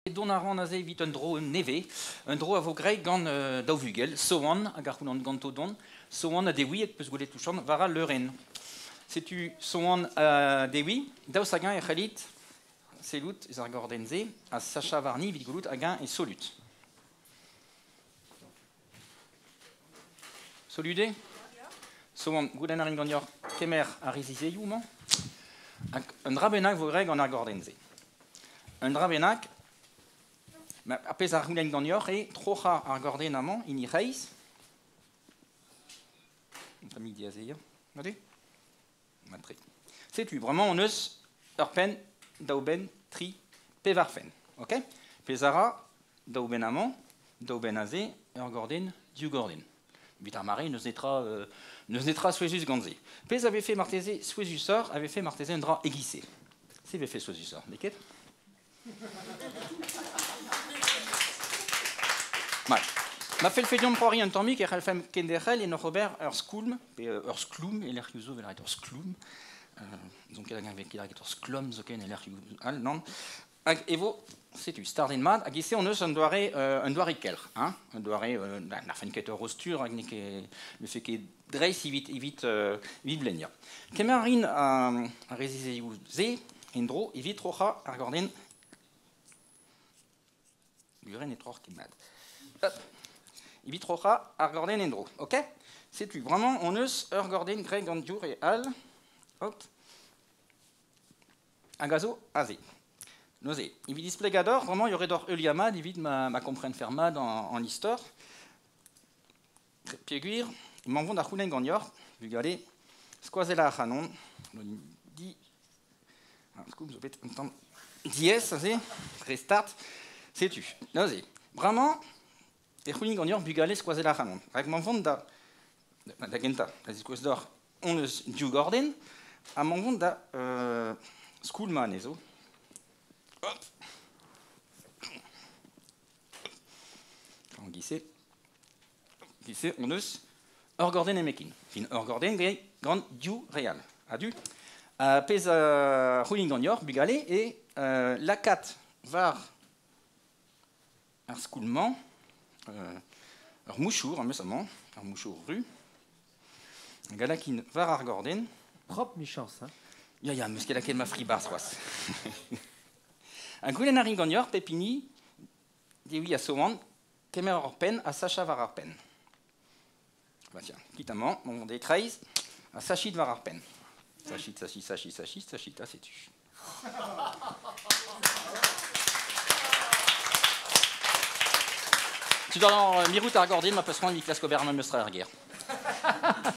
Dont a ran aze evit un dro nevez, un dro a vo graet gant daou vugel, Soan hag ar c'houlant ganto dont, Soan ha Dewi hag peus gwelet touchant war al leurenn. Setu Soan ha Dewi, daoust hag-eñ e c'hellit sellout eus ar gordenn-se ha sachañ warni evit gwelout hag-eñ e solut. Solut eo? Soan, goulenn a rin ganeoc'h kemer ar resizeioù-mañ. Hag un dra bennak vo graet gant ar gordenn-se. Un dra bennak, ar pezh a c'houlenn ganeoc'h eo troc'hañ ar gordenn amañ, hini reizh. Un tammig diazezañ. Mat eo? Mat-tre. Setu, bremañ hon eus ur penn, daou benn, tri, pevar fenn. Ok? Pezh a ra, daou benn amañ, daou benn aze, ur gordenn, div gordenn. Evit ar mare, n'eus netra, n'eus netra souezhus gant se. Pezh a vefe marteze souezhusoc'h a vefe marteze un dra e-giz-se. Se vefe souezhusoc'h, n'eo ket? Mat. Ma fellfe deomp c'hoari un tammig e c'hallfemp kenderc'hel en oc'h ober ur skoulm, pe ur skloum, e lec'hioù zo 'vel ur skloum. N'on ket hag-eñ ket ur sklom zoken e lec'hioù all, nann. Hag e vo, setu, stardenn mat, hag e-se hon eus un doare, un doare kelc'h, hein, un doare, n'arfen ket ur rostur hag n'eo ket, ne fait ket dreist evit, evit, evit bleniañ. Kemer a rin ar rezizeioù-se en-dro evit troc'hañ ar gordenn. Buren e troc'h ket mat. Hop. Evit troc'hañ ar gordenn en-dro, ok? Setu, bremañ hon eus ur gordenn graet gant div re all. Hop. Hag a zo aze. Neuze, evit displegañ deoc'h, bremañ, y aurait deoc'h heuliañ mat evit ma komprenfer mat an istor. Peogwir, emañ vont da c'houlenn ganeoc'h, bugale, skoazellañ ac'hanon. Di... Ar skoulm zo bet un tamm diaes aze, re start. Setu, neuze, bremañ, e c'houlenn ganeoc'h bugale skoazellañ ac'hanon. Rak emañ vont da, da gentañ, da ziskouez deoc'h hon eus div gordenn, ha emañ vont da skoulmañ anezho. Hop. En giz-se, giz-se hon eus ur gordenn nemetken. Fin, ur gordenn gant div re all. A-du. Pezh a c'houlenn ganeoc'h, bugale, eo lakaat war ar skoulm-mañ, ur mouchour am eus amañ, ur mouchour ru, hag a lakin war ar gordenn. Propre michañs, hein? Ya, ya, 'm eus ket lakaet ma fri 'barzh c'hoazh. Ha goulenn a rin ganeoc'h pep hini Dewi ha Soan kemer ur penn ha sachañ war ar penn. Bah tiens, quitte amañ, mont e-kreiz, ha sachit war ar penn. Sachit, sachit, sachit, sachit, sachit, ha setu. Tu dois mirout ar gordin ma peus c'hoant evit klask ober ar memes tra er gêr.